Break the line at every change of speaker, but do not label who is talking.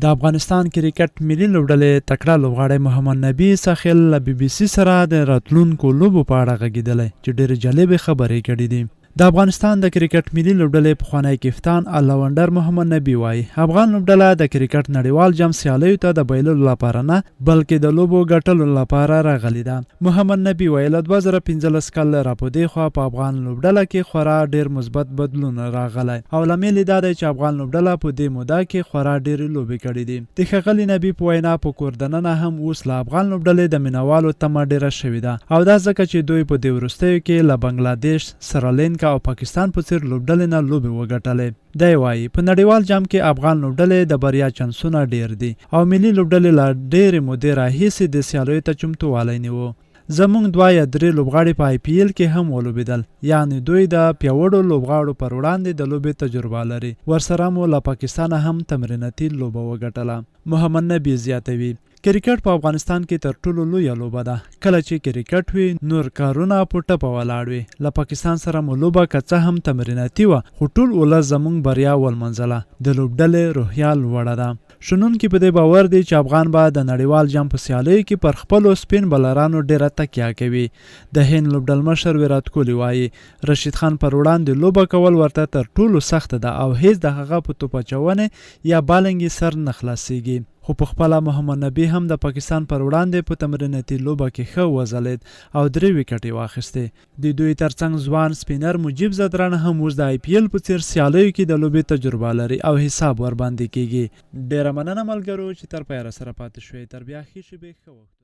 د افغانستان کرکټ ملي لوبډلې تکړه لوبغاړی محمد نبي عیسی خېل له بي بي سي سره د راتلونکو لوبو په اړه غږېدلی چې ډېرې جالبې خبرې کړې دي. د افغانستان د کرکټ ملي لوبډلې پخوانی کپتان الراونډر محمد نبي وايي، افغان لوبډله د کرکټ نړیوال جام سیالیو ته د بایللو لپاره نه، بلکې د لوبو ګټلو لپاره راغلې ده. محمد نبي وايي، له 2015 کال راپدېخوا په افغان لوبډله کې خورا ډېر مثبت بدلون راغلی او لامل یې دا دی چې افغان لوبډله په دې موده کې خورا ډېرې لوبې کړې دي. د ښاغلي نبي په وینا، په کور دننه هم اوس له افغان لوبډلې د مینهوالو تمه ډېره شوې ده او دا ځکه چې دوی په دې وروستیو کې له بنګلادېش، سرالینکا او پاکستان په څېر لوبډلې نه لوبې وګټلې. دی وايي، په نړیوال جام کې افغان لوبډلې د بریا چانسونه ډېر دي او ملي لوبډلې له ډېرې مودې راهیسې دې سیالیو ته چمتووالی نیوه. زمونږ دوه یا درې لوبغاړي په آی پي ایل کې هم ولوبېدل، یعنې دوی د پیاوړو لوبغاړو پر وړاندې د لوبې تجربه لري، ورسره مو له پاکستانه هم تمریناتي لوبه وګټله. محمد نبي زیاتوي، کرکټ په افغانستان کې تر ټولو لویه لوبه ده، کله چې کرکټ وي، نور کارونه په ټپه ولاړ وي، له پاکستان سره مو لوبه که څه هم تمریناتي وه، خو ټول ولس زمونږ بریا ولمانځله، د لوبډلې روحیه لوړه ده. شنونکي په دې باور دي چې افغان به د نړیوال جام په سیالیو کې پر خپلو سپین بالرانو ډېره تکیه کوي. د هند لوبډلمشر ویرات کوهلي وايي، رشید خان پر وړاندې لوبه کول ورته تر ټولو سخته ده او هېڅ د هغه په توپ اچونې یا بالنګ یې سر نه خلاصېږي. خو په خپله محمد نبي هم د پاکستان پر وړاندې په تمریناتي لوبه کې ښه وځلېد او درې ویکټې واخیستې. د دوی ترڅنګ ځوان سپینر مجیب ځدراڼ هم اوس د آی پي ایل په څېر سیالیو کې د لوبې تجربه لري او حساب ورباندې کېږي. ډېره مننه ملګرو چې تر پایه راسره پاتې شوئ. تر بیا ښې شېبې ښه وختونه.